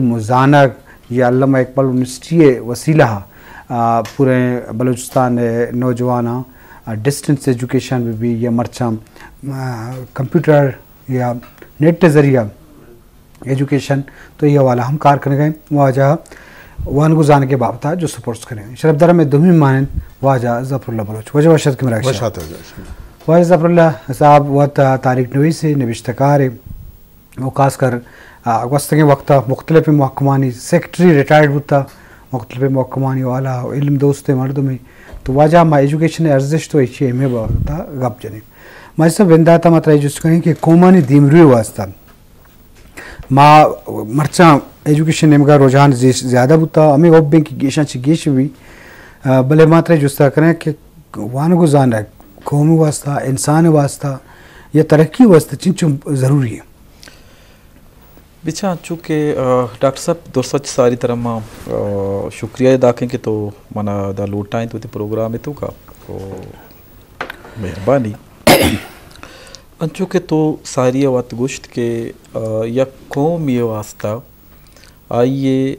علم و زانگ یا علامہ اقبال یونیورسٹی ءِ وسیلہ ءَ، آ، پورے بلوچستان ءِ نوجواناں، آ، ڈسٹنس ایجوکیشن بہ بی یا مرچاں، آ، کمپیوٹر یا نیٹ ءِ ذریعہ ایجوکیشن، تو اے حوالہ ہم کار کنگ ءَ ایں۔ واجہ وانگ و زانگ ءِ بابت ءَ جست ءُ پرس کنگ ءَ ایں۔ شرفدار، مئے دومی مہمان اِنت واجہ ظفر اللہ بلوچ۔ واجہ وش اتک مئے راہشان۔ وش اتک۔ واجہ ظفر اللہ صاحب وت تاریخ نویسے، نبشتہ کارے، و خاص کر، آ، گوستگیں وقت ءَ مختلف محکمانی سیکرٹری ریٹائرڈ بوتا، مختلف محکمانی والا و علم دوستیں مردمے۔ تو واجہ ما ایجوکیشن ءِ ارزشت و ایشی اہمیت ءِ بابت ءَ گپ جنیں۔ ما ایسا بندات ءَ ما ترا اے جست کنیں کہ قومانی دیمروی ءِ واسطہ ما مرچاں ایجوکیشن نیمگا رجحان زی-، زیادہ بوتا، ہمیں حب ایں کہ گیشاں چہ گیش بی، آ، بلے ما ترا جستا کریں کہ وانگ و زانگ قوم واسطہ، انسان واسطہ یا ترقی واسطہ چنچو ضروری ہے؟ بچا انچو کہ، آ، ڈاکٹر صاحب، درساں چہ ساری ترا ما، آ، شکریہ ادا کیں کہ تو منا دا لوٹائیں تو تی پروگرام تو کا۔ او، مہربانی۔ انچو کہ تو ساری وت گوشت کہ، آ، یک قوم یہ واسطہ آئی ءِ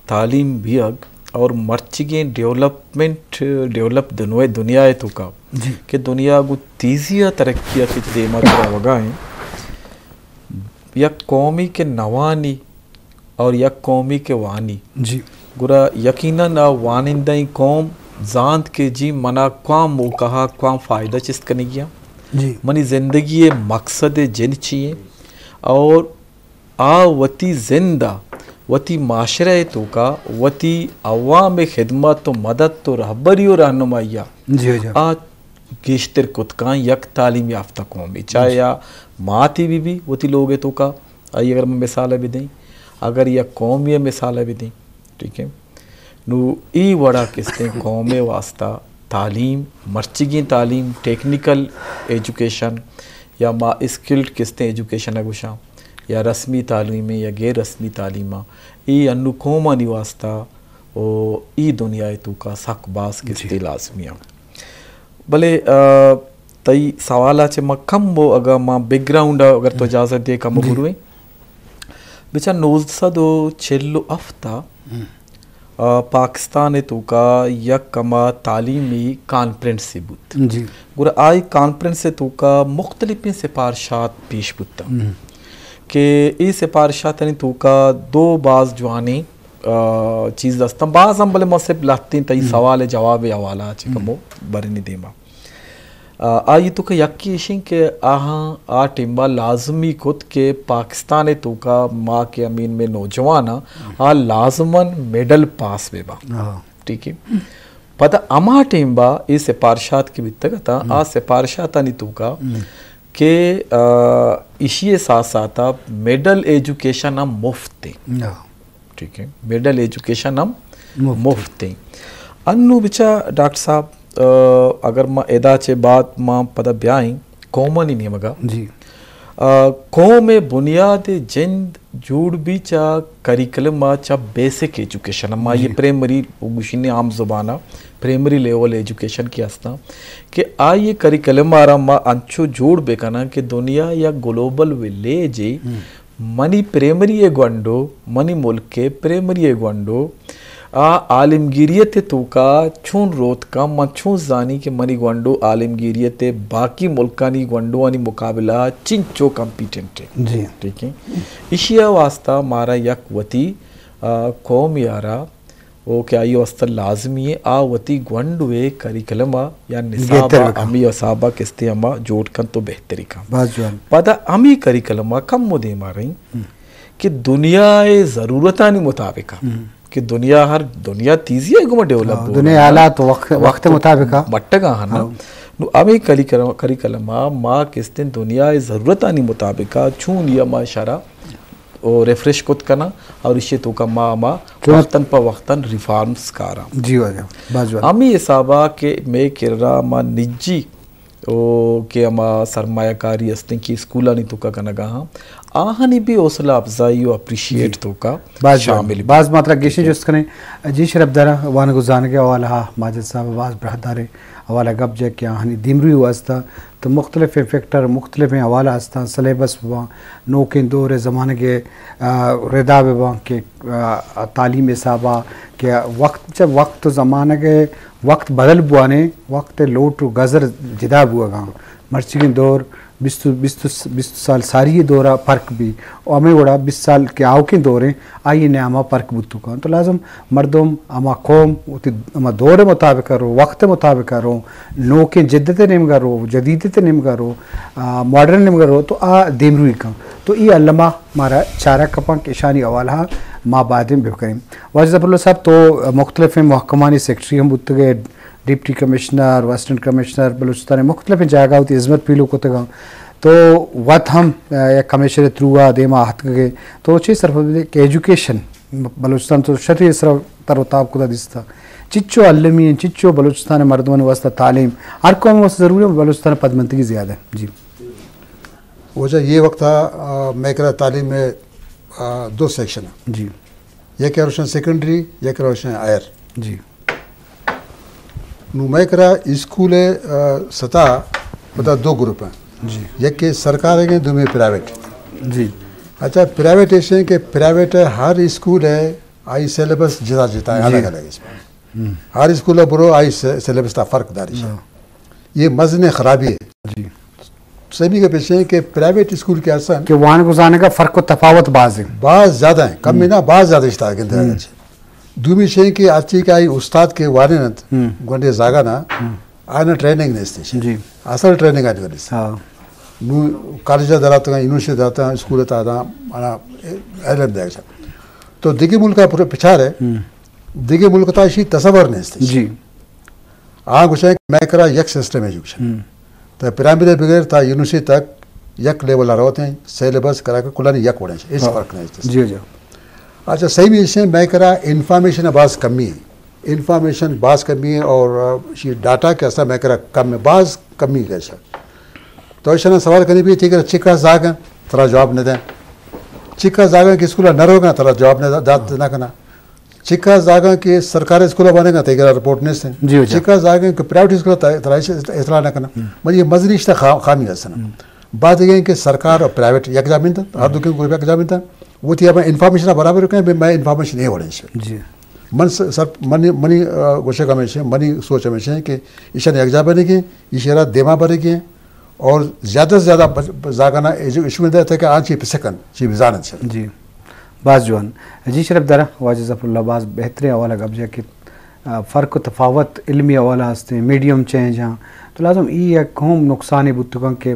تعلیم بیگ اور مرچگیں ڈیولپمنٹ، ڈیولپ دنوئے دنیا ءِ توکا جی۔ کہ دنیا گوں تیزی ءَ ترقی ءَ کہ دیما تر روگا ایں، یک قومی کہ نوانی اور یک قومی کہ وانی، جی۔ گڑا یقیناً آ وانندہ قوم زانت کہ جی منا کواں موقع ءَ کواں فائدہ چست کنگی ءَ، جی۔ منی زندگی ءِ مقصد ءُ جند چی ایں اور آ وتی زند ءَ، وتی معاشرہ ءِ توکا، وتی عوام ءِ خدمت و مدد و رہبری و رہنمائی ءَ جی، جی۔ آ گیشتر کت کن یک تعلیم یافتہ قومے، چاہے جی۔ آ ماتے بہ بی وتی لوگ ءِ توکا، آئی اگر من مثال ءَ بدیں، اگر یک قومے ءِ مثال ءَ بدیں، ٹھیک ہے۔ نو اے وڑا کستیں قوم ءِ واسطہ تعلیم، مرچگیں تعلیم، ٹیکنیکل ایجوکیشن یا ما اسکلڈ کستیں ایجوکیشن ءَ گوشاں، یا رسمی تعلیم یا غیر رسمی تعلیم ءَ، اے انو قومانی واسطہ او اے دنیا ءِ توکا سک باز کستے جی۔ لازمی آں۔ بلے، آ، تئی سوال ءَ چہ ما کم بو، اگاں ما بیک گراؤنڈ ءَ اگر تو ہم۔ اجازت دے کم جی۔ برویں۔ بچا نوزدہ سد و چل و ہفت ءَ، ہم۔ آ، پاکستان ءِ توکا یک ہما تعلیمی کانفرنسے بوت۔ جی۔ گڑا آئی کانفرنس ءِ توکا مختلفیں سفارشات پیش بوتاں ہم۔ کہ اے سفارشاتانی توکا دو باز جوانیں، آ، چیز استاں۔ باز ہم بلے ما صرف لہتیں تئی ہم۔ سوال ءِ جواب ءِ حوالہ ءَ چہ ہم۔ کمو برنی دیما۔ آ، آئی توکا یکے ایشیں کہ آہاں آ ٹیمبا لازمی کت کہ پاکستان ءِ توکا ما کہ امین میں نوجوان آں، آ لازماً مڈل پاس بہ باں۔ ہاں۔ ٹھیک ہے۔ پدا ہما ٹیمبا اے سفارشات کہ بیتگ اتاں، ہم۔ آ سفارشاتانی توکا ہم۔ کہ، آ، ایشی ءِ ساتھ ساتھ مڈل ایجوکیشن ہم مفت ایں۔ ہاں۔ ٹھیک ہے، مڈل ایجوکیشن ہم مفت۔ مفت ایں۔ انو بچا ڈاکٹر صاحب، آ، اگر ما ادا چہ بعد ما پدا بیائیں قومانی نیمگا۔ جی۔ آ، قوم ءِ بنیاد ءِ جند جوڑ بی چا کریکلم ءَ، چا بیسک ایجوکیشن ءَ، ما جی۔ یہ پرائمری گوشینے عام زبان ءَ، پرائمری لیول ایجوکیشن کہ استاں کہ آئی کریکلم ءَ را ما انچو جوڑ بکناں کہ دنیا یا گلوبل ویلیج ایں، ہم۔ منی پرائمری ءِ گونڈو، منی ملک ءِ پرائمری ءِ گونڈو، آ عالمگیریت ءِ توکا چون روت کن، من چون زانی کہ منی گونڈو عالمگیریت ءِ باقی ملکانی گونڈوانی مقابلہ ءَ چنچو کمپیٹنٹ ایں۔ جی۔ ٹھیک ہے۔ ایشی ءِ واسطہ مارا یک وتی، آ، قوم یارا او کہ آئی واسطہ لازمی ایں، آ وتی گونڈو ءِ کریکلم ءَ یا نصاب بہتر ءَ بکن۔ ہمے حساب ءَ کستے ہما جوڑ کن تو بہتری کن۔ باز جوان۔ پدا ہمے کریکلم ءَ کم و دیما رہی ہم۔ کہ دنیا ءِ ضرورتانی مطابق ءَ، ہم۔ کہ دنیا ہر، دنیا تیزی ءِ گوما ڈیولپ ہاں، بوگ دنیا ءِ حالات وقت، وقت مطابق ءَ۔ مٹگا ہنا۔ ہاں۔ نو ہمے کریکلم، کریکلم ءَ ما کستیں دنیا ءِ ضرورتانی مطابق ءَ چون یا ما اشارہ او ریفریش کت کناں اور ایشی توکا ما ہما چون وقتاً پہ وقتاً ریفارمز کاراں۔ جی واجہ، باز جوان۔ ہمے حسابا کہ مئے کرا ما نجی او کہ ہما سرمایہ کاری استیں کہ اسکولانی توکا کنگا ہاں، آہانی بھی حوصلہ افزائی و اپریشیٹ تو کا باز جوان، شامل بھی۔ باز ماترا گیشیں جست کنیں۔ جی شرف دار، وانگ و زانگ ءِ حوالہ ءَ ماجد صاحب باز براہداریں حوالہ گپ جت کہ آہانی دیمروی واسطہ تو مختلفیں فیکٹر، مختلفیں حوالہ ہستاں، سلیبس بباں، نوکیں دور ءِ زمانگ ءِ، آ، ردا بباں کہ، آ، تعلیم حساب ءَ کہ وقت چہ وقت و زمانگ ءِ وقت بدل بوانے، وقت ءِ لوٹ و گزر جدا بوگاں۔ مرچیگیں دور بیست، بیست، بیست سال ساری ءِ دورا فرق بی، و ہمے وڑا بیست سال کہ آؤکیں دوریں، آئی ءِ نیاما فرق بوتو کن۔ تو لازم مردم ہما قوم وتی ہما دور ءِ مطابق ءَ رو، وقت ءِ مطابق ءَ رو، نوکیں جدت ءِ نیمگا رو، جدیدیت ءِ نیمگا رو، آ، ماڈرن نیمگا رو، تو آ دیمروی کن۔ تو ای الما مارا چارگ کپاں کہ اشانی حوالہ ما بادیں بکنیں۔ واجہ ظفر اللہ صاحب، تو مختلفیں محکمانی سیکرٹری ہم بوتگے، ڈپٹی کمشنر، اسسٹنٹ کمشنر، بلوچستان ءِ مختلفیں جاگہ وتی ہزمت پیلو کتگاں۔ تو وت ہم، آ، یک کمشنر ءِ تھرو ءَ دیما آتکگے۔ تو چے سرپد بے کہ ایجوکیشن بلوچستان تو شری سر تر و تاب کتا دیستا۔ چچو المی ہیں، چچو بلوچستان ءِ مردمانی واسطہ تعلیم، ہر قوم واسطہ ضروری ہے، بلوچستان ءِ پدمنتگی زیادہ ہے۔ جی۔ واجہ یہ وقت، آ، مئے کرا تعلیم ءِ، آ، دو سیکشن ہیں۔ جی۔ یک روشن سیکنڈری، یک روشن ہائر۔ جی۔ نو مئے کرا اسکول ءِ، آ، سطح پدا دو گروپ ہیں۔ جی۔ یک کہ سرکار ہیں، دومی پرائیویٹ۔ جی۔ اچھا، پرائیویٹ ایسے ہیں کہ پرائیویٹ ہر اسکول ءِ آئی سلیبس جدا جدا ہے، جی۔ الگ الگ ہے اس میں۔ ہم۔ ہر اسکول ءَ برو آئی سے-، سلیبس تا فرق داری ہے۔ ہاں۔ یہ مزن خرابی ہے۔ جی۔ سیمی گپ ایش ہیں کہ پرائیویٹ اسکول کہ ہستن کہ وانگ و زانگ ءِ فرق و تفاوت باز ہیں۔ باز زیادہ ہیں، کم ہم۔ نہ، باز زیادہ اشتا گندے ہم۔ ہیں۔ دومی شے کہ آچی کہ آئی استاد کہ وانینت، ہم۔ گونڈے زاگا نا، ہم۔ آنا ٹریننگ نیستی۔ جی۔ اصل ٹریننگ آج نیستی۔ ہاں۔ نو کالج دراتا، یونیورسٹی دراتا، اسکول تا دا، آنا علم دے۔ تو دیگی ملک ءَ پورے پچار ہے، ہم۔ دیگی ملک تا اشی تصور نیستی۔ جی۔ آ گوشاں کہ مئے کرا یک سسٹم ایجوکیشن۔ ہم۔ تا پرائمری بغیر تا یونیورسٹی تک یک لیول ءَ روت ہیں، سلیبس کرا کہ کلانی یک وڑیں، ہچ ہاں۔ فرق نہیں۔ جی، جی۔ اچھا، صحیح بھی اسے مئے کرا انفارمیشن باز کمی ہے۔ انفارمیشن باز کمی ہے اور، آ، شی ڈاٹا کہ اسا مئے کرا کم ہے، باز کمی ہے سر۔ تو ایشاں سوال کنی بھی تھی کہ چکا زاگ ہیں، ترا جواب نہ دیں۔ چکا زاگ ہیں کہ اسکول نہ روگا، ترا جواب نہ دات، نہ کنا۔ چکا زاگاں کہ سرکاری اسکول بنے گا، تئی کرا رپورٹ نیست ہیں۔ جی، جی۔ چکا زاگاں کہ پرائیویٹ اسکول تا-، ترا اطلاع نہ کنا۔ ہم۔ من یہ مزنی اشتا خا-، خامی ہستن۔ ہم۔ بعد یہ کہ سرکار اور پرائیویٹ یک جا بنتا، ہر ہم۔ دو کے گروپ یک جا بنتا۔ وہ تھی اب انفارمیشن برابر کریں، بے میں انفارمیشن نہیں وڑیں سے۔ جی۔ من س-، سر، منی، منی، آ، گوشگ ہمیشہ، منی سوچ ہمیشہ ہے کہ ایشان یک جا بنے گے، ایشرا دیما بنے گے، اور زیادہ سے زیادہ بچ-، زاگانا ایجوکیشن میں دے تاکہ آن چی پسکن، چی بزانن سر۔ جی۔ باز جوان۔ جی شرف دارا، واجہ ظفر اللہ باز بہترین حوالہ گپ جا کہ، آ، فرق و تفاوت علمی حوالہ ہستیں، میڈیم چینج ہاں۔ تو لازم ای یک ہم نقصانے بوتگاں کہ،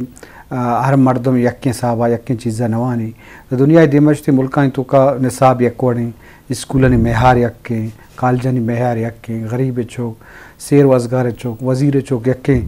آ، ہر مردم یکیں حسابا، یکیں چیزا نوانی۔ تو دنیا دیمشتی ملکانی توکا نصاب یک وڑیں، اسکولانی معیار یکیں، کالجانی معیار یکیں، غریب چوک، سیر وزگار چوک، وزیر چوک یکیں،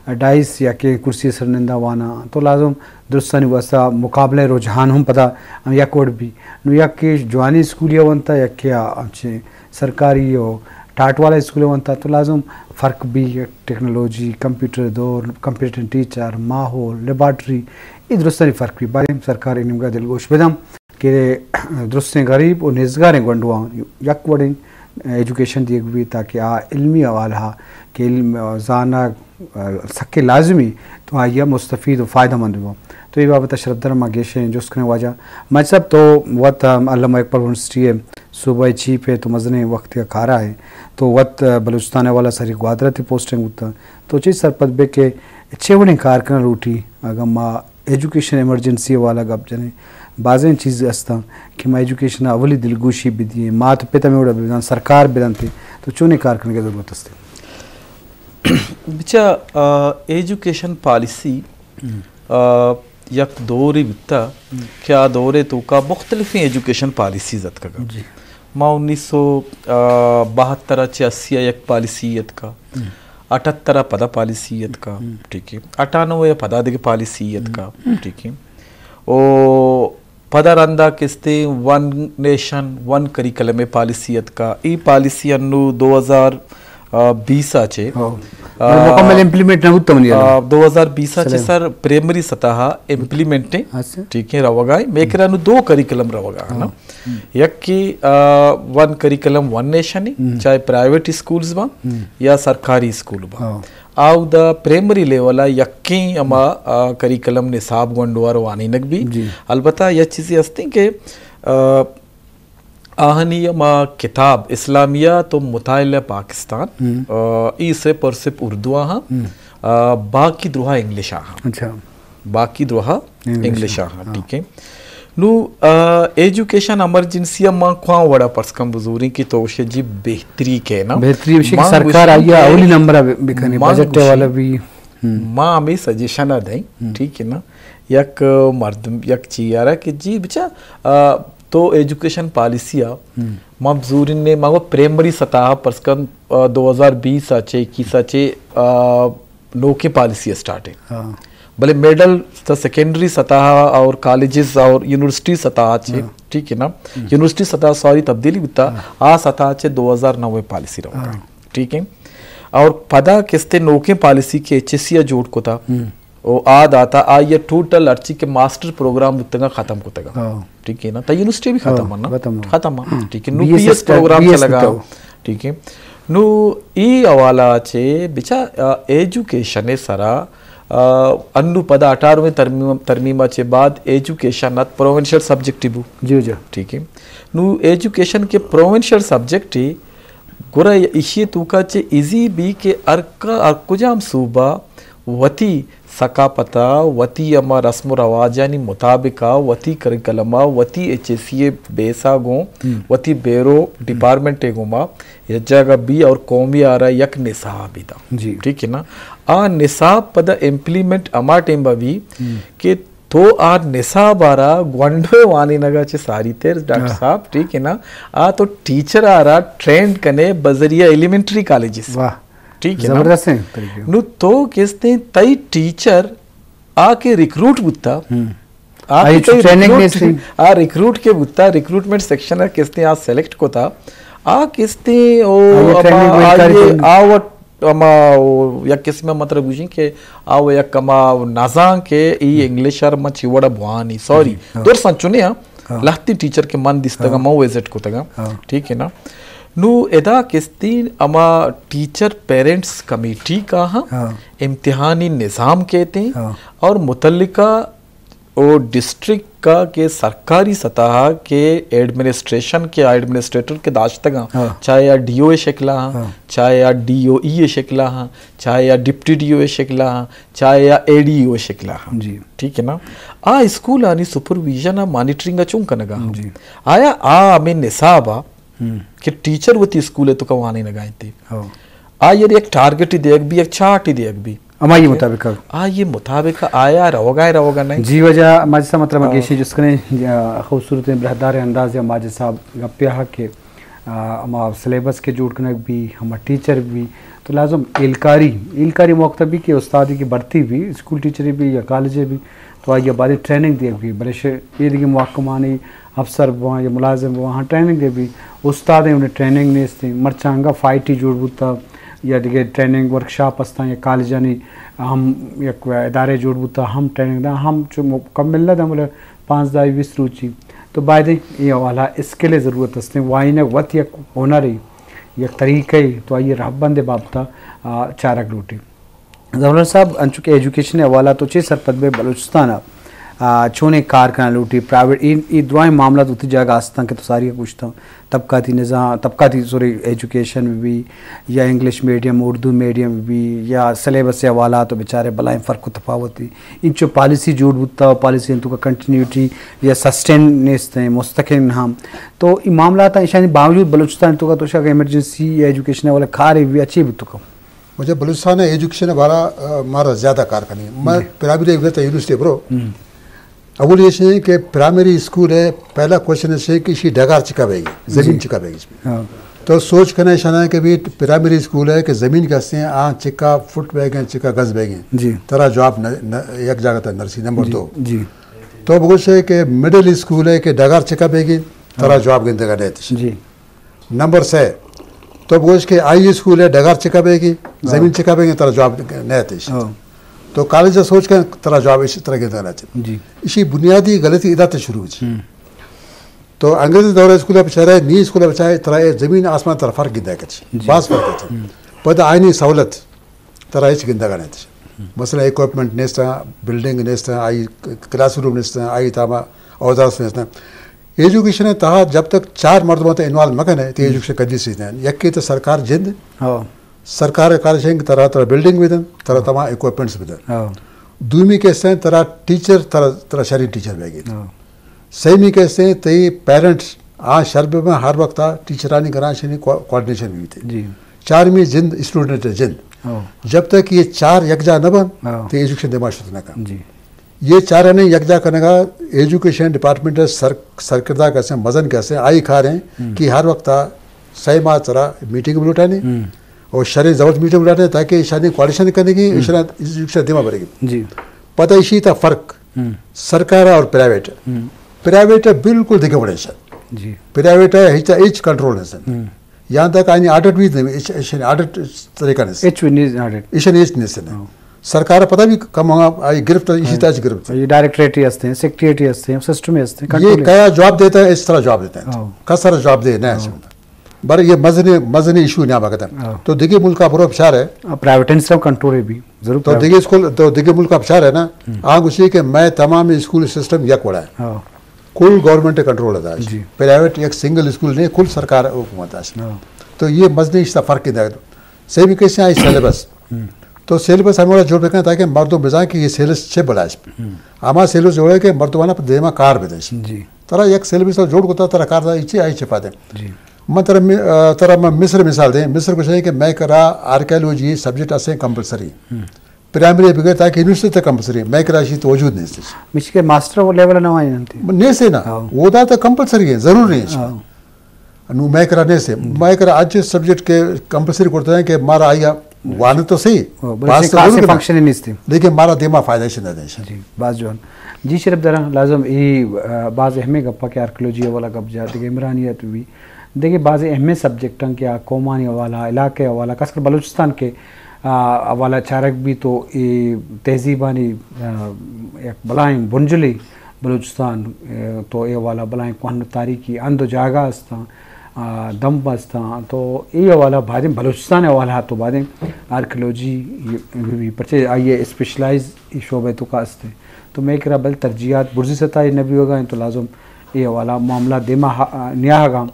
ڈائس یکیں کرسی سر نندا وانا، تو لازم درستانی واسطہ مقابلہ رجحان ہم پدا ہم یک وڑ بی۔ نو یکے جوانی اسکولی ونتا، یکے آ ہمچے سرکاری و ٹاٹ والا اسکول ونتا، تو لازم فرق بی، ٹیکنالوجی، کمپیوٹر دور، کمپیٹنٹ ٹیچر، ماحول، لیبارٹری، اے درستانی فرق بی۔ بارے سرکار نیمگا دلگوش بدم۔ کہ درستیں غریب و نیزگاریں گونڈواں یک وڑیں ایجوکیشن دیگ بی تاکہ آ علمی حوالہ کہ علم زانگ سکیں لازمی تو آئی مستفید و فائدہ مند بباں۔ تو اے بابت شرف دارا ما گیشیں جست کنیں واجہ۔ ماجد صاحب تو وت علامہ اقبال یونیورسٹی ءِ صوبائی چیف ہے تو مزنیں وقت کا کارا ہے تو وت بلوچستان والا سری گوادر تی پوسٹنگ بوتا تو چی سرپد بے کہ چے وڑیں کار کنا لوٹی اگاں ما ایجوکیشن ایمرجنسی والا گپ جنیں، بازیں چیز ہستاں کہ ما ایجوکیشن اولی دلگوشی بدییں، مات پت ہمے وڑا بزان، سرکار بدنت، تو چونیں کار کنگے ضرورت است؟ بچا، آ، ایجوکیشن پالیسی، آ، یک دورے بیتا کہ آ دورے توکا مختلفیں ایجوکیشن پالیسیز اتکگا۔ جی۔ ما انیس سو بہتر ءَ چہ اسی ءَ یک پالیسی اتکا، اٹھتر ءَ پدا پالیسی اتکا، ٹھیک ہے، اٹھانوے ءَ پدا دگہ پالیسی اتکا، ٹھیک ہے، او پدا رندا کستے ون نیشن ون کریکلم ءِ پالیسی اتکا۔ ای پالیسی انو دو ہزار آ، بیس ءَ چہ، ہو۔ آ، مکمل امپلیمنٹ نہ بوتا منی آ، یلہ۔ دو ہزار بیس ءَ چہ سلیم۔ سر پرائمری سطح ءَ امپلیمنٹ ایں۔ اچھا۔ ٹھیک ہے، روگا ایں۔ میکرا نو دو کریکلم روگا ہیں نا۔ ہاں۔ یک کہ، آ، ون کریکلم ون نیشن ایں، ہم۔ چاہے پرائیویٹ اسکولز باں ہم۔ یا سرکاری اسکول باں۔ ہاں۔ آ اودا پرائمری لیول ءَ یکیں ہما، آ، کریکلم نصاب گونڈوار وانینگ بی۔ جی۔ البتہ یک چیزے ہستیں کہ، آ، آہانی ہما کتاب اسلامیات و مطالعہ پاکستان، ہم۔ آ، ای صرف اور صرف اردو آہاں، ہم۔ آ، باقی دروہا انگلش آہاں۔ اچھا۔ باقی دروہا انگلش انگلش آہاں، ہاں۔ ٹھیک ہے۔ نو، آ، ایجوکیشن ایمرجنسی ءَ ما کواں وڑا پرس کن بزوریں کہ تو گوشے جی بہتری کہنا۔ بہتری گوشے کہ ما سرکار گوشیں آئی ءَ کہ اولی نمبر ءَ بہ-، بکنی، ما بجٹ ءِ گوشیں، والا بھی۔ ہم۔ ما ہمے سجیشن ءَ دئیں، ہم۔ ٹھیک ہے نا؟ یک مردم، یک چی یارا کہ جی بچا، آ، تو ایجوکیشن پالیسی ءَ ہم۔ ما بزوریں نے، ما گو پرائمری سطح ءَ پرس کن، آ، دو ہزار بیس ءَ چہ، اکیس ءَ چہ، آ، نوکیں پالیسی اسٹارٹ ہے۔ ہاں۔ بلے مڈل تا سیکنڈری سطح اور کالجز اور یونیورسٹی سطح چہ، ہاں۔ ٹھیک ہے نا؟ ہم۔ یونیورسٹی سطح ساری تبدیلی بوتا، ہاں۔ آ سطح چہ دو ہزار نو پالیسی روگا۔ ہاں۔ ٹھیک ہے؟ اور پدا کستے نوکیں پالیسی کہ ایچ ایس سی ءَ جوڑ کتا، ہم۔ او آ داتا، آئی ءَ ٹوٹل ہرچی کہ ماسٹر پروگرام بوتگا ختم کتگا۔ ہاں۔ ٹھیک ہے نا؟ تا یونیورسٹی بھی ختم ہاں، ہے نا؟ ختم ہے۔ ختم ہے۔ ہم۔ ٹھیک ہے۔ نو بی ایس پی ایس، اسٹا-، بی ایس بی ایس پروگرام بی ایس چلگا۔ بتاؤ۔ ٹھیک ہے۔ نو ای حوالہ چہ بچا، آ، ایجوکیشن سرا، آ، انو پدا اٹھارہویں ترمیم، ترمیم چہ بعد ایجوکیشن ات پروونشل سبجیکٹ بو۔ جی، جی۔ ٹھیک ہے۔ نو ایجوکیشن کے پروونشل سبجیکٹ گڑا ایشی توکا چہ ایزی بی کہ ہر کا-، ہر کجام صوبہ وتی ثقافت ءَ، وتی ہما رسم و رواجانی مطابق ءَ، وتی کریکلم ءَ، وتی ایچ ایس سی ءِ بیس ءَ گوں، ہم۔ وتی بیرو ہم۔ ڈپارٹمنٹ ءِ گوما یک جاگہ بی اور قومی آرا یک نصاب بیتا۔ جی۔ ٹھیک ہے نا؟ آ نصاب پدا امپلیمنٹ ہما ٹائم بی ہم۔ کہ تو آ نصاب آرا گونڈو وانینگا چہ ساری تیر ڈاکٹر ہاں۔ صاحب، ٹھیک ہے نا؟ آ تو ٹیچر آرا ٹرینڈ کنے بذریعہ ایلیمنٹری کالجز۔ واہ۔ ٹھیک ہے نا؟ زبردست ہیں طریقے۔ نو تو کستے تئی ٹیچر آ کے ریکروٹ بوتا۔ ہم۔ آ آئی کے تئی ٹریننگ ریکروٹ، نیستی۔ آ ریکروٹ کے بوتا، ریکروٹمنٹ سیکشن آ کستے آ سلیکٹ کوتا۔ آ کستے او آئی اما ٹریننگ ویل کاری آئیے ٹریننگ۔ آ وٹ اما او یک قسم مطلب گوشیں کہ آ و یک اما نزان کہ ای ہم۔ انگلش ار ما چی وڑا بوانی۔ سوری۔ جی، ہاں۔ درساں چنے ہاں۔ ہاں۔ لہتی ٹیچر کہ من دیستگا، ہاں۔ من وزٹ کتگا۔ ہاں۔ ٹھیک ہے نا؟ نو ادا کستین اما ٹیچر پیرنٹس کمیٹی کا ہاں، ہاں۔ امتحانی نظام کہتے ہیں، ہاں۔ اور متعلقہ او ڈسٹرکٹ کا کہ سرکاری سطح کے ایڈمنسٹریشن کے ایڈمنسٹریٹر کے داشتگاں، ہاں۔ چاہے آ ڈی او شکلا ہاں، ہاں۔ چاہے آ ڈی او ای شکلا ہاں، چاہے آ ڈپٹی ڈی او شکلا ہاں، چاہے آ اے ڈی او شکلا ہاں۔ جی۔ ٹھیک ہے نا؟ آ اسکول آنی سپرویژن آ مانیٹرنگ آ چون کنگا ہاں؟ جی۔ آیا آ ہمیں نصاب آ ہم۔ کہ ٹیچر وتی اسکول ءِ توکا وانینگا انت۔ ہو۔ آئی ءَ یک ٹارگٹ دیگ بی، یک چارٹ دیگ بی۔ ہمائی مطابق۔ آئی مطابق آیا روگا ہے، روگا نہیں۔ جی واجہ ماجد صاحب، مطلب ہاں۔ گیشیں جست کنیں، آ، خوبصورت براہدار انداز یا ماجد صاحب گپیا کہ، آ، ہما سلیبس کے جوڑ کنگ بی، ہما ٹیچر بی، تو لازم ایلکاری، ایلکاری موقع بی کہ استادی کی بھرتی بی، اسکول ٹیچری بی یا کالجے بی، تو آئی ءَ باریں ٹریننگ دیگ بی، بلے ش-، اے دگہ محکمانی افسر بواں یا ملازم بواں، ہاں، ٹریننگ دیگ بی۔ استادیں انہیں ٹریننگ نیستیں۔ مرچاں انگا فائٹی جوڑ بوتا یا دگہ ٹریننگ ورکشاپ استاں یا کالجانی ہم یک ادارے جوڑ بوتا، ہم ٹریننگ دا، ہم چو مکمل نہ دا، بلے پانزدہ بیست روچی۔ تو بایدیں اے حوالہ اسکل ضرورت استیں، وائنگ وت یک ہنرے، یک طریقے، تو آئی رہبند بابتا، آ، چارگ لوٹی۔ زمران صاحب، انچو کہ ایجوکیشن حوالہ تو چے سرپد بے بلوچستان ءَ، آ، چونیں کار کناں لوٹی، پرائیویٹ، اے، اے درائیں معاملات وتی جاگہ استاں کہ تو ساری گوشتاں، طبقاتی نظام، طبقاتی سوری ایجوکیشن بی یا انگلش میڈیم، اردو میڈیم بی یا سلیبس حوالہ تو بیچارے بلائیں فرق و تفاوت بی۔ انچو پالیسی جوڑ بوتا، پالیسی انتو کا کنٹینیوٹی یا سسٹین نیست ہیں، مستقل نہ ہم۔ تو اے معاملات ایشانی باوجود بلوچستان تو کا تو شاید ایمرجنسی یا ایجوکیشن حوالہ کار بی اچھی بوتو کا۔ مجھے بلوچستان ءِ ایجوکیشن ءِ بارا، آ، مارا زیادہ کار کنی۔ میں جی۔ پرائمری ءَ گوشت یونیورسٹی برو۔ ہم۔ اولی ایش ہے کہ پرائمری اسکول ہے، پہلا کوشچن ایش ہے کہ ایشی ڈگار چکا بیگی، زمین جی۔ چکا بیگی۔ ہاں۔ تو سوچ کنے ایشانا کہ بھی پرائمری اسکول ہے کہ زمین کہ ہستیں آ چکا فٹ بیگیں، چکا گز بیگیں۔ جی۔ ترا جواب نہ، نہ، یک جاگہ تا نرسی۔ نمبر جی۔ دو۔ جی۔ تو بگوش ہے کہ مڈل اسکول ہے کہ ڈگار چکا بیگی، ترا ہاں۔ جواب گندگا نیت۔ جی۔ نمبر سے، تو بگوش کہ آئی اسکول ءِ ڈگار چکا بیگی، ہاں۔ زمین چکا بیگی، ترا جواب نہ اتش۔ ہاں۔ تو کالج ءَ سوچ کن، ترا جواب اش، ترا گندگ نہ اتش۔ جی۔ اشی بنیادی غلطی ادا تے شروع اچ۔ ہم۔ تو انگریزی دور اسکول ءَ بچارے، نی اسکول ءَ بچارے، ترا اے زمین آسمان ترا فرق گندگ اچ۔ جی۔ باز فرق اچ۔ ہم۔ پدا آئینی سہولت ترا ہچ گندگ نہ اتش۔ مثلاً اکوپمنٹ نیست، بلڈنگ نیست، آئی کلاس روم نیست، آئی تاما اوزار نیست۔ ایجوکیشن ءِ تہا جب تک چار مردماں تو انوالو مہ کنے، تو ایجوکیشن کدی سیدھ نہ۔ یکے تو سرکار جند، ہاں۔ سرکار ءِ کار اش انت کہ ترا، ترا بلڈنگ بدن، ترا تمام اکوپمنٹس بدن۔ ہاں۔ دومی کہ استیں ترا ٹیچر، ترا، ترا شریں ٹیچر بیگی۔ ہاں۔ سیمی کہ استیں تئی پیرنٹس آ شر بہ بن، ہر وقت آ ٹیچرانی گرانشانی کو-، کوآرڈینیشن بیتے۔ جی۔ چارمی جند، اسٹوڈنٹ جند۔ ہاں۔ جب تک یہ چار یکجا نہ بن، ہاں۔ تو ایجوکیشن دیما شروع نہ کن۔ جی۔ یہ چارانی یکجا کنگا ایجوکیشن ڈپارٹمنٹ سر-، سرکردہ کسے، مزن کسے، آئی کار ہیں ہم۔ کہ ہر وقت آ سہ ماہ ترا میٹنگ بلوٹانی ہم۔ اور شریں زبردست میٹنگ بلوٹانی تاکہ ایشانی کوآرڈینیشن کرنے کی، ہم۔ ایشانا، ایشانا دیما بھرے گی۔ جی۔ پتہ ایشی تا فرق ہم۔ سرکار اور پرائیویٹ۔ ہم۔ پرائیویٹ بالکل دیگہ وڑیں شے۔ جی۔ پرائیویٹ ہے، ہچ، ہچ کنٹرول نہیں سن۔ ہم۔ یہاں تک آئینی آڈٹ بھی نہیں، ایش-، ایشانی آڈٹ طریقہ نہیں سن۔ ایش بھی نہیں آڈٹ۔ ایشانی ایش نہیں سن۔ ہاں۔ سرکار پتہ بھی کم ہوگا، آئی گرفت، اسی ہاں۔ طرح سے گرفت۔ یہ ڈائریکٹریٹ ہی ہستے ہیں، سیکریٹریٹ ہی ہستے ہیں، سسٹم ہی ہستے ہیں، یہ کنٹرول ہی۔ کیا جواب دیتا ہے، اس طرح جواب دیتا ہے۔ ہاں۔ کس طرح جواب دے، نہ ہاں۔ ایسے ہوتا۔ بر یہ مزنی، مزنی ایشو نیا بکتا۔ ہاں۔ تو دیگه ملک کا برو بچار ہے۔ ہاں، پرائیویٹ انسٹیٹیوٹ کنٹرول ہے بھی، ضرور تو پرائیویٹ۔ دیگه اسکول، تو دیگه ملک کا بچار ہے نا، ہم۔ آ گوشی کہ میں تمام اسکول سسٹم یک وڑا ہے۔ ہاں۔ کل گورنمنٹ کنٹرول ہے۔ جی۔ پرائیویٹ یک سنگل اسکول نہیں، کل سرکار حکومت ہے۔ ہاں۔ تو یہ مزنی اس فرق ہے۔ سیمی کسے آئی سلیبس۔ ہم۔ تو سلیبس ہمیں وڑا جوڑ بکن تاکہ مردم بزان کہ یہ سلیبس چے بلاش۔ ہم۔ ہما سلیبس جوڑے کہ مردمانا پر دیما کار بدش۔ جی۔ ترا یک سلیبس جوڑ کتا، ترا کار دا اچے آئی چے پاتے۔ جی۔ من ترا می-، آ، ترا من مصر مثال دیں، مصر کو چاہیے کہ میں کرا آرکیالوجی سبجیکٹ اسے کمپلسری۔ ہم۔ پرائمری بغیر تاکہ یونیورسٹی تک کمپلسری، میں کرا شی تو وجود نہیں۔ مش کے ماسٹر وہ لیول نہ آئے انتی۔ نہیں سے نا، ہاں۔ وہ دا تو کمپلسری ہے، ضروری ہے۔ ہاں۔ نو میں کرا نہیں سے، ہم۔ میں کرا آج سبجیکٹ کے کمپلسری کرتا ہے کہ مارا آیا وان تو صحیح، ہاں، بلے پاس سے تو خاص ضرور کرنا۔ فنکشن ہی نہیں تھی۔ لیکن مارا دیما فائدہ سے نہ دے۔ جی، باز جوان۔ جی شرف دراں، لازم ای، آ، باز اہمیں گپا کہ آرکیالوجی والا گپ جا، دیگہ عمرانیت بھی، دیگہ باز اہمیں سبجیکٹ ہیں کہ آ قومانی حوالہ، علاقے حوالہ، خاص کر بلوچستان کے، آ، حوالہ چارگ بھی تو ای تہذیبانی، آ، یک بلائیں بنجلی بلوچستان، آ، تو ای حوالہ بلائیں کوہن تاریخی اند و جاگہ استاں، آ، دمب استاں، تو ای حوالہ بادیں بلوچستان حوالہ تو بادیں آرکیالوجی بھی، پرچے آئیے اسپیشلائز ای شعبہ تو کا استے۔ تو میں کرا بل ترجیحات برزی ستا ای نبی ہوگا ہیں تو لازم ای حوالہ معاملہ دیما ہا-، نیاہگا۔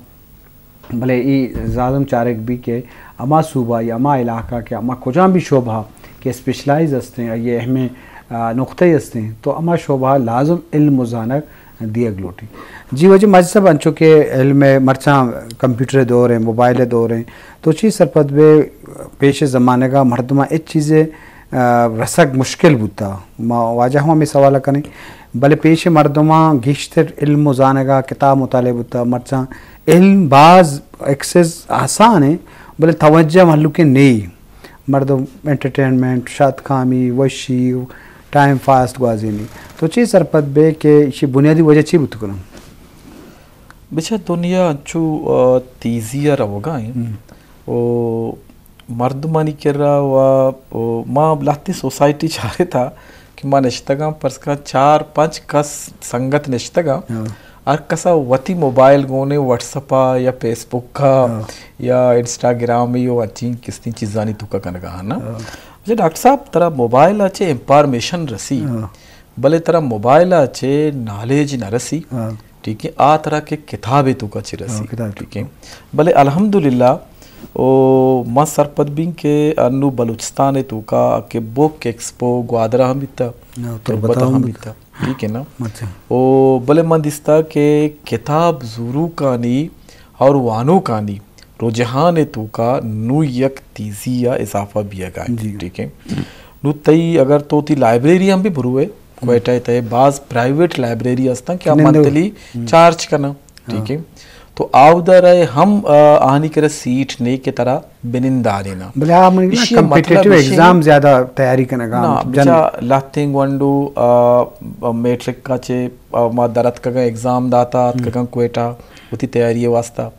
بلے ای لازم چارگ بھی کہ ہما صوبہ یا ہما علاقہ کہ ہما کجام بھی شعبہ کہ اسپیشلائز استیں، آئی اہمیں، آ، نقطہ استیں، تو ہما شعبہ لازم علم و زانگ دیگ لوٹی۔ جی واجہ ماجد صاحب، انچو کہ علم مرچاں کمپیوٹر دور ہیں، موبائل دور ہیں، تو چی سرپد بے پیش زمانگا مردماں ہچ چیزے، آ، رسگ مشکل بوتا۔ ما واجہ ہم ہمیں سوال کنیں، بلے پیش مردماں گیشتر علم و زانگا کتاب مطالعہ بوتا، مرچاں علم باز ایکسس آسان ہے، بلے توجہ مہلوکیں نہیں۔ مردم انٹرٹینمنٹ، شاد کامی، وشی، ٹائم فاسٹ گوازینی۔ تو چی سرپد بے کہ ایشی بنیادی وجہ چی بوت کنن؟ بچا دنیا انچو، آ، تیزی ء روگا ہیں۔ ہم۔ او مردمانی کرا و، او ما لہتیں سوسائٹی چارتا کہ ما نشتگاں، پرس کن چار پنچ کس سنگت نشتگاں۔ ہاں۔ ہر کسا وتی موبائل گونے، واٹس اپ ء یا فیس بک ء ہاں۔ یا انسٹاگرام ء و انچین کستین چیزانی توکا کنگا ہاں نا۔ ہاں۔ اچھا ڈاکٹر صاحب، ترا موبائل ء چے انفارمیشن رسی، ہاں۔ بلے ترا موبائل ء چے نالج نہ رسی۔ ہاں۔ ٹھیک ہے، آ ترا کہ کتابے توکا چے رسی۔ ہاں، کتاب ٹھیک ہے۔ بلے الحمدللہ، او ما سرپد بین کہ انو بلوچستان توکا کہ بک ایکسپو گوادر ہم بیتا، ہاں، تربت تربت ہم ہم بیتا۔ ٹھیک ہے نا؟ اچھا۔ او بلے من دیستا کہ کتاب زوروکانی اور وانوکانی رجحان توکا نو یک تیزی یا اضافہ بیگا ہے۔ جی۔ ٹھیک ہے۔ نو تئی اگر تو تی لائبریری ہم بھی بروے، ہم۔ کوئٹہ تئے باز پرائیویٹ لائبریری ہستاں کہ آ نندو۔ منتلی ہم۔ چارج کناں۔ ٹھیک ہے۔ ہاں۔ تو آودا رہے ہم، آ، آہانی کرا سیٹ نے کہ ترا بنندارینا۔ بلے آ من نا ایشی مطلب کمپیٹیٹو ایشی ایگزام زیادہ تیاری کنگا نا، ہم جن۔ بچا لہتیں گونڈو، آ، میٹرک کا چے، آ، ما در اتکگاں ایگزام داتا، ہم۔ اتکگاں کوئٹہ، وتی تیاری واسطہ۔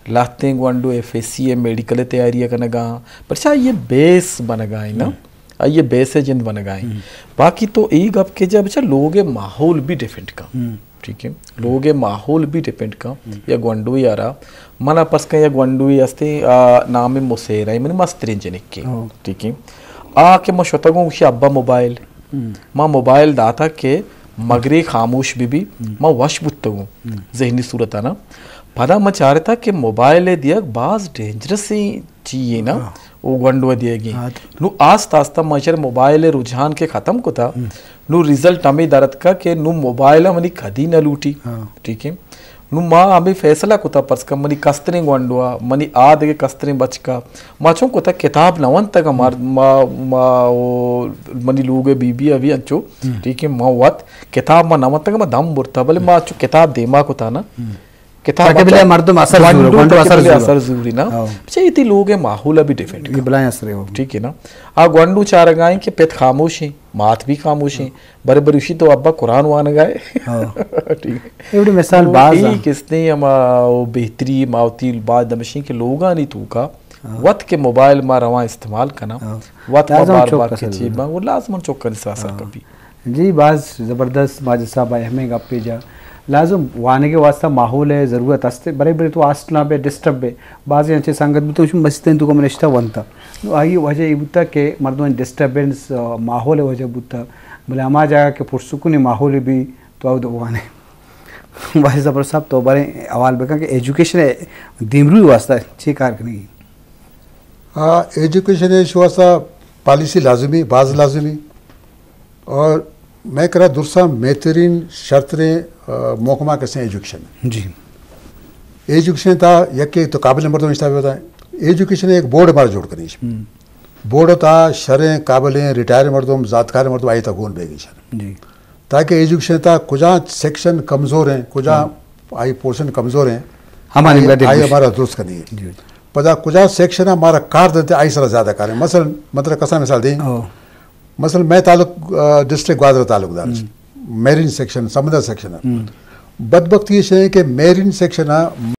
لہتیں گونڈو ایف ایس سی ءِ میڈیکل ءِ تیاری ءَ کنگ ءَ آں، پرچا آئی ءِ بیس بنگ ءَ ایں نا، آئی ءِ بیس ءِ جند بنگ ءَ ایں۔ باقی تو اے گپ کہ جا بچا لوگ ءِ ماحول بھی ڈیپینڈ کن۔ ٹھیک ہے، لوگ ءِ ماحول بھی ڈیپینڈ کن۔ یا گونڈوے ءَ را، من ءَ پس کن یا گونڈوے ہستے، آ، نام مسیرہ، منی مستریں جنکے۔ ٹھیک ہے، آ کہ من شتگوں گوشی ابا موبائل، ما موبائل داتا کہ مگرے خاموش بہ بی، ما وش بوتگوں ذہنی صورت ءَ نا۔ پدا ما چارتا کہ موبائل ءِ دیگ باز ڈینجرسیں چیزے نا، او گونڈو ءَ دیگی۔ نو آست آستہ ما چر موبائل ءِ رجحان کہ ختم کتا، نو رزلٹ ہمے در اتکا کہ نو موبائل ءَ منی کدی نہ لوٹی۔ ٹھیک ہے، نو ما ہمے فیصلہ کتا، پرس کن منی کستریں گونڈو ءَ، منی آ دگہ کستریں بچک ءَ، ما چون کتا کتاب نہ ونتگ، ما، ما، ما، او، منی لوگ ءِ بی بی ءَ بھی انچو، ٹھیک ہے، ما وت کتاب ما نہ ونتگ، ما دم برتا، بلے ما چو کتاب دیما کتا نا، کتاب تاکہ بلے مردم اثر زورے، گونڈو گونڈو تاکہ اثر بلے زورے۔ اثر زوری نا۔ ہاں۔ بچا ایتی لوگ ءِ ماحول ءَ بھی ڈیپینڈ یہ کن۔ بلائیں اثر ہے وہ۔ ٹھیک ہے نا۔ آ گونڈو چارگائیں کہ پت خاموش ہیں، مات بھی خاموش ہیں۔ برے برے اشی تو ابا قرآن وانگ ءَ ہے۔ ہاں۔ ٹھیک ہے۔ یہ بڑی مثال تو باز اے ہیں۔ کستے ہما او بہتری ما وتی باز دمشیں کہ لوگانی توکا وت کہ موبائل ما رواں استعمال کنا، وت ما لازم بار چوک بار اثر کچی زورے۔ ما وہ لازم چوک کنی سرا سر کپی۔ جی، باز زبردست ماجد صاحب ءِ ہمیں گپے جا۔ لازم وانگ ءِ واسطہ ماحول ءِ ضرورت است۔ برے برے تو ہاسٹلاں بے ڈسٹرب بے۔ بازیں انچیں سنگت بوتگ، مسیتانی توکا من نشتہ ونتا۔ نو آئی وجہ اے بوتا کہ مردمانی ڈسٹربنس، آ، ماحول ءِ وجہ بوتا۔ بلے ہما جاگہ کہ پرسکونیں ماحول بی تو اود وانے۔ واجد ظفر صاحب تو باریں حوال بکن کہ ایجوکیشن ءِ دیمروی واسطہ چی کار کنگی؟ آ، ایجوکیشن ءِ واسطہ پالیسی لازمی، باز لازمی۔ اور مئے کرا درساں بہترین شرتریں، آ، محکمہ کسیں ایجوکیشن۔ جی۔ ایجوکیشن تا یکے تو قابل مردم اشتا بیتا۔ ایجوکیشن ایک بورڈ مارا جوڑ کنی۔ بورڈ تا شریں قابلیں ریٹائر مردم، زانتکار مردم آئی تا گون بیگی شر۔ جی۔ تاکہ ایجوکیشن تا کجا سیکشن کمزور ہیں، کجا آئی پورشن کمزور ہیں، ہمانی آئی، آئی ہمارا درست کنی ہے۔ جی۔ پدا کجا سیکشن ہمارا کار دیتے، آئی سرا زیادہ کاریں۔ مثلاً، مطلب کسا مثال دیں۔ مثلاً میں تعلق، آ، ڈسٹرکٹ گوادر تعلق دار۔ میرین سیکشن، سمندر سیکشن ہے۔ بدبختی یہ ہے کہ میرین سیکشن ہے،